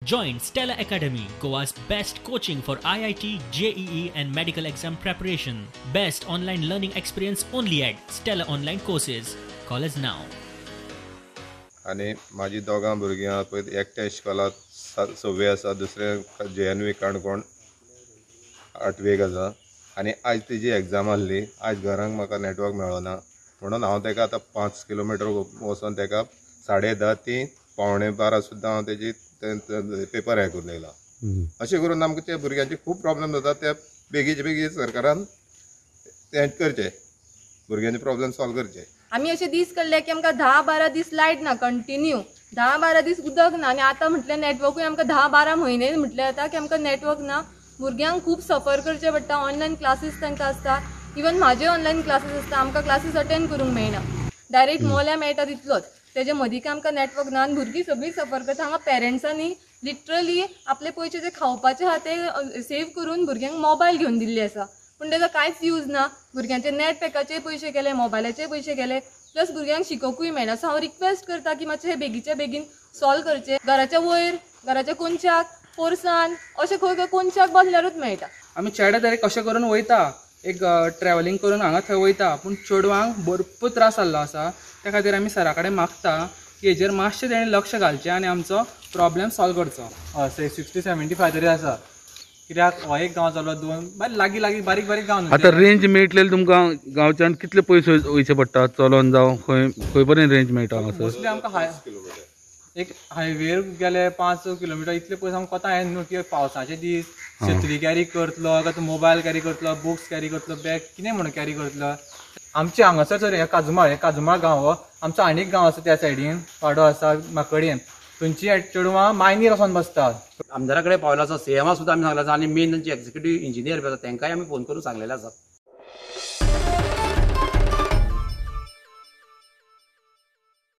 Join Stella Academy, Goa's best coaching for IIT, JEE and medical exam preparation. Best online learning experience only at Stella Online Courses. Call us now. आनी म्हाजी दोगां भुरगीं आहा पळय, एकटें इश्कोलाक सव्वे आसा, दुसरें जे एन व्ही काणकोण आठवेक आसा. आनी आयज तेजी एग्जाम आहली. आयज घरांक म्हाका नेटवर्क मेळना म्हणून हांव तेका आतां 5 किलोमिटर वचोन तेका 10:30 ती 11:45 सुद्दां हांव तेजी पेपर हें करून येयला. अशें करून आमकां त्या भुरग्यांचे खूब प्रॉब्लम जाता. ते बेगीचे बेगीन सरकारान तें करचें, भुरग्यांचे प्रॉब्लम सॉल्व करचे. आमी अशे दीस काडले की आमकां 10-12 दीस लायट ना, कंटिन्यू 10-12 दीस उदक ना. आनी आतां म्हटल्यार नेटवर्कूय आमकां 10-12 म्हयने म्हटल्यार जाता की आमकां नेटवर्क ना. भुरग्यांक खूब सफर करचें पडटा. ऑनलायन क्लासीस तांकां आसता, इवन म्हाजे ऑनलायन क्लासीस आसता, आमकां क्लासीस अटेंड करूंक मेळना. डायरेक्ट मोल्या मेळटा तितलोच, तेजे मदीं काय आमकां नेटवर्क ना आनी भुरगीं सगळीं सफर करता. हांगा पेरंट्सांनी लिटरली आपले पयशे जे खावपाचे आहा ते सेव करून भुरग्यांक मोबायल घेवन दिल्ले आसा, पूण तेजो कांयच यूज ना. भुरग्यांचे नेट पॅकाचे पयशे गेले, मोबायलाचे पयशे गेले, प्लस भुरग्यांक शिकोवकूय मेळना. सो हांव रिक्वेस्ट करता की मातशें हे बेगीच्या बेगीन सॉल्व करचें. घराच्या वयर, घराच्या कोनशाक, पोरसान, अशें खंय खंय कोनशाक बसल्यारूच मेळटा. आमी चेडे तरी कशें करून वयता, एक ट्रॅव्हलिंग करून हांगा थंय वयता, पूण चेडवांक भरपूर त्रास जाल्लो आसा. त्या खातीर आमी सरा कडेन मागता की हेजेर मातशें तेणें लक्ष घालचें आनी आमचो प्रॉब्लेम सॉल्व करचो. हय, 60-75 तरी आसा, कित्याक हो एक गांव जालो, दोन लागीं लागीं बारीक बारीक गांव. आतां रेंज मेळटले तुमकां गांवच्यान कितले पयस वयचें पडटा चलोन जावं खंय खंय पर्यंत रेंज मेळटा हांगासर? मोस्टली आमकां एक हायवेर गेले 5 किलोमिटर इतले पयस आमकां कोता येना न्हू की पावसाचे दीस छत्री कॅरी करतलो काय तूं मोबायल कॅरी करतलो, बुक्स कॅरी करतलो, बॅग कितें म्हणून कॅरी करतलो. आमचे हांगासर सर हे काजुमाळ, हे काजुमाळ गांव हो आमचो आनी एक गांव आसा त्या सायडीन वाडो आसा माकडयेन, थंयची चेडवां मायनीर वचोन बसतात. आमदारा कडेन पावलो आसा, सीएमा सुद्दां आमी सांगलें आसा आनी मेन तांचे एक्झिक्युटीव इंजिनियर बी आसा तांकांय आमी फोन करून सांगलेले आसा.